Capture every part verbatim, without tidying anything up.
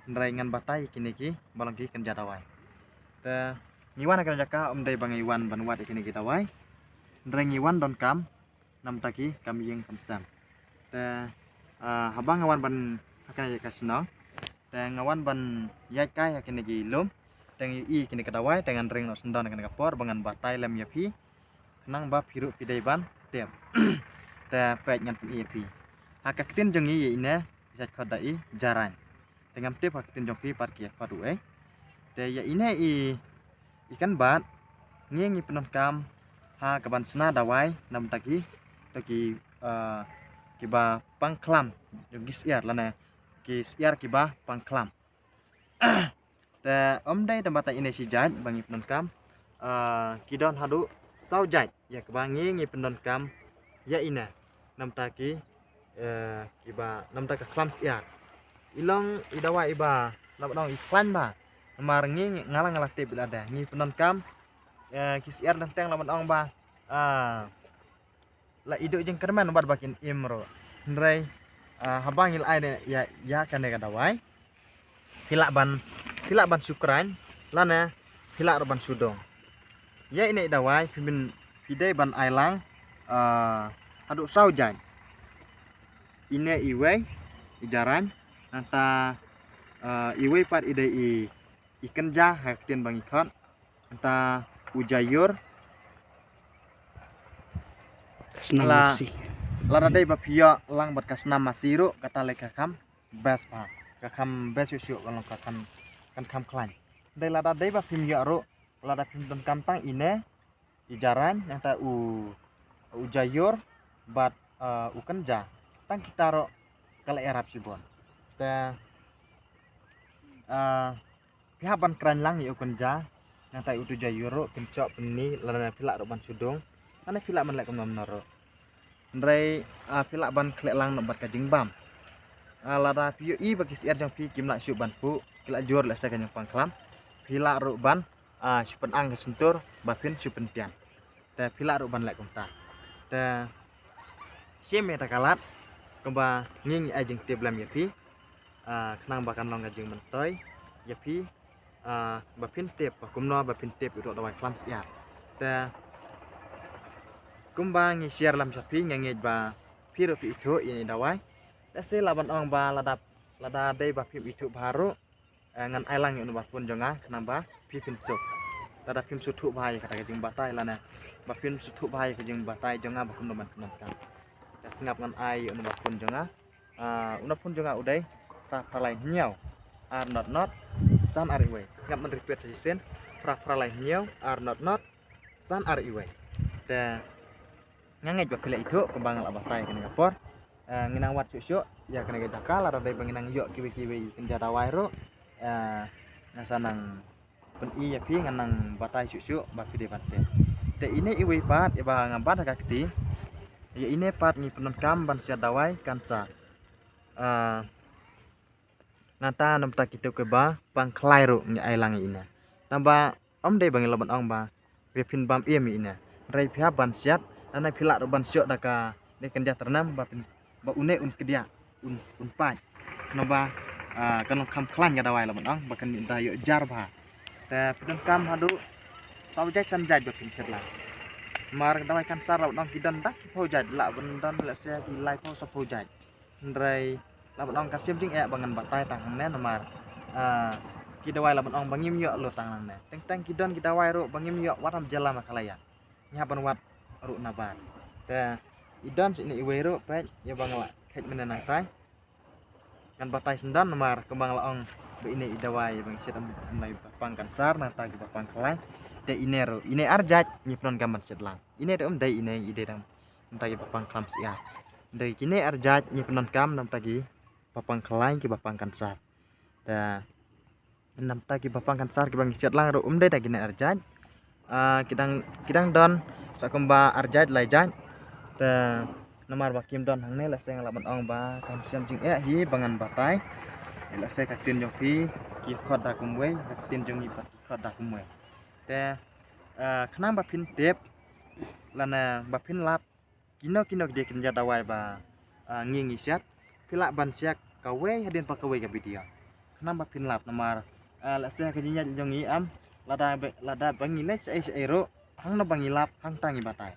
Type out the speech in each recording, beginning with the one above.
Hynrei ngan batai ïa kine kiba long ki kynja dawai. Te ngi wan ha kane ka jaka ym dei ba ngi wan ban wad ïa kine ki dawai. Hynrei ngi wan donkam namar ki kam ïing kam sem. Te, ah, haba nga wan ban ha kane ka shnong, te nga wan ban ïaid kai ha kine ki lum, te nga ïohi kine ki dawai, te ngan ring noh syndon ha kane ka por ba ngan batai lem ïa phi, khnang ba phi ruh phi dei ban tip. Te peit ngan pyni ïa phi. Ha ka ktien jong ngi ïa ine i shait khot da i jaraiñ. Te ngam tip ha ka ktien jong phi pat ki ïa khot ruh ei. Te ïa ine i, i kan bat ngi ngi pyndonkam ha ka ban shna dawai namar ki, to ki, ah, kiba pang khlam jong ki syiar lane ki syiar kiba pang khlam. Te ym dei tang ba tang ine shi jait ba ngi pyndonkam, ah, ki don haduh saw jait ïa kaba ngi ngi pyndonkam ïa ine namar ki, eh, kiba namar ka khlam syiar. I long i dawai iba la ban ong i khlaiñ bha. Namar ngi ngi nga la nga la tip ïa lade ngi pyndonkam, eh, ki syiar lenteng la ban ong ba, ah, la iduh jingkyrmen bad ba kin im ruh. Hynrei, ah, haba ngi la ai ne ïa, ïa kane ka dawai, phi lah ban, phi lah ban shu khraiñ lane phi lah ruh ban shu dung. Ïa ine i dawai phi min phi dei ban ai lang, ah, haduh saw jait. Ine iwei i jaraiñ, nangta, ah, iwei pat i dei i, i kynja ha ka ktien ba ngi khot. Nangta u jaiur. Ka snam la, masi. Lada dei ba phi ïoh lang bad ka snam masi ruh kata lei ka kham best bha. Ka kham best shuh shuh ka long ka kan, kan kham khlaiñ. Dei lada dei ba phim ïoh ruh, lada phim donkam tang ine i jaraiñ nangta u, u jaiur bad, eh, u kynja, tang kita ruh ka la ïarap shibun. Te, eh, phi hap ban khraiñ lang ïa u kynja nangta u jaiur ruh, phin shoh pynni lane phi lah ruh ban shu dung lane phi lah ban leh kumno kumno ruh. Hynrei, ah, phi lah ban khleh lang noh bad ka jingbam. Ah, lada phi ïohi ba ki syiar jong phi kim lah shuh ban puh, ki la jur lehse ka jingpang khlam, phi lah ruh ban, ah, shu pynang ka shyntur ba phin shu pyntian. Te phi lah ruh ban leh kumta. Te shim ïa kata ka lad kumba ngi ngi ai jingtip lem ïa phi, ah, khnang ba kan long ka jingmyntoi ïa phi, ah, ba phin tip ba kumno ba phin tip ïa uto u dawai khlam syiar. Te kumba ngi share lem sha phi, nga ngeit ba phi ruh phi ithuh ïa ine i dawai. Lehse lah ban ong ba lada, lada dei ba phim ithuh bha ruh, eh, ngan ai lang ïa u number phone jong nga khnang ba phi phin suk. Lada phim sngewthuh bha ïa kata ka jingbatai lane ba phim sngewthuh bha ïa ka jingbatai jong nga ba kumno ban pyndonkam, te sngap ngan ai ïa u number phone jong nga. Ah, u number phone jong nga u dei phra phra lai hynñiew ar not not san ar iwei. Sngap ngan repeat sa shisien, phra phra lai hynñiew ar not not san ar iwei. Te nga ngeit ba phi la ithuh kumba nga la batai kane ka por. Eh, ngi nang wad shuh shuh ïa kane ka jaka, lada dei ba ngi nang ïoh kiwei kiwei kynja dawai ruh, eh, nga sa nang pyni ïa phi, ngan nang batai shuh shuh ba phi dei ban tip. Te ine iwei pat iba nga bat ha ka kti, ïa ine pat ngi pyndonkam ban shet dawai kansar. Ah, nangta namar kita kiba pang khlaiñ ruh ngi ai lang ïa ine. Tang ba ym dei ba ngi lah ban ong ba phin bam im ïa ine. Hynrei phi hap ban shet, lane phi lah ruh ban shoh da kane ka kynja tyrnem ba phin, ba une un kdiah, un, un pait. Namar, ah, kan long kham khlaiñ ka dawai lah ban ong ba kan mih da ïoh jar bha. Te phi donkam haduh saw jait san jait ba phin shet lang. Namar ka dawai kansar lah ban ong ki don da ki phew jait, lah ban don lehse ki lai phew saw phew jait. Hynrei lah ban ong ka siem jingeh ba ngan batai tang hangne namar, ah, ki dawai lah ban ong ba ngim ïoh lut tang hangne. Teng teng ki don ki dawai ruh ba ngim ïoh wat ham jylla ma ka la ïa. Ngi hap ban wad ruh nabar. Te i don shisha iwei ruh peit ïa ba nga la khet mynne nangtai. Ngan batai shisha namar kumba nga la ong ba ine i dawai ba ngi shet ym, ym dei ba pang kansar, nangta kiba pang khlaiñ. Te ine ruh, ine ar jait ngi pyndonkam ban shet lang. Ine ruh ym dei ine i dei dang namar kiba pang khlam syiar. Dei kine ar jait ngi pyndonkam namar kiba pang khlaiñ, kiba pang kansar. Te namar kiba pang kansar kiba ngi shet lang ruh ym dei da kine ar jait. Ah, ki dang, ki dang don sa kumba ar jait lai jait. Te namar ba kim don hangne lehse nga lah ban ong ba kam shem jingeh hi ba ngan batai. Lehse ka ktien jong phi ki khot da kumwei, ka ktien jong ngi pat ki khot da kumwei. Te, ah, khnang ba phin tip lane ba phin lap kino kino ki dei ki kynja dawai ba, ah, ngi ngi shet, phi lah ban check kawei hadien pat kawei ka video. Khnang ba phin lap namar, eh, lehse ka jingïaid jong ngi em, lada ba, lada ba ngi leh shaei shaei ruh, hangno ba ngi lap hangta ngi batai.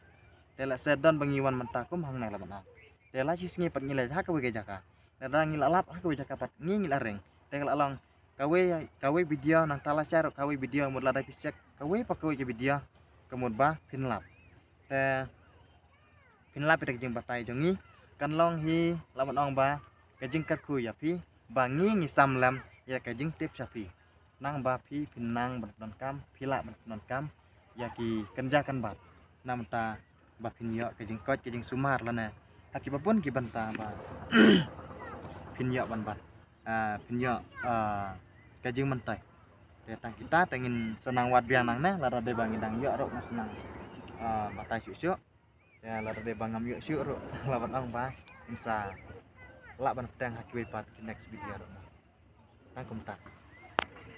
Te lehse don ba ngi wan mynta kum hangne la ban ong. Te la shi sngi pat ngi leh ha kawei ka jaka. Lada ngi la lap ha kawei jaka pat ngi ngi la ring. Te ka la long kawei kawei video nangta la share ruh kawei video mut lada phi check kawei pa kawei ka video ka mut ba phin lap. Te phin lap ïa ka jingbatai jong ngi kan long hi la ban ong ba ka jingkyrkhu ïa phi ba ngi ngi sam lem ïa ka jingtip sha phi. Nang ba phi phin nang ban pyndonkam phi lah ban pyndonkam ïa ki kynja kynbat. Namar ta ba phin ïoh ka jingkoit ka jingsumar lane ha kiba bun ki bynta ba phin ïoh ban ban, ah, phin ïoh, ah, ka jingmyntoi. Te tang kita te ngin sa nang wad biang nangne lada dei ba ngi dang ïoh ruh ngin sa nang, ah, batai shuh shuh. Te lada dei ba ngam ïoh shuh ruh la ban ong ba ngin sa lah ban pynbteng ha kiwei pat ki next video ruh. Tang kumta.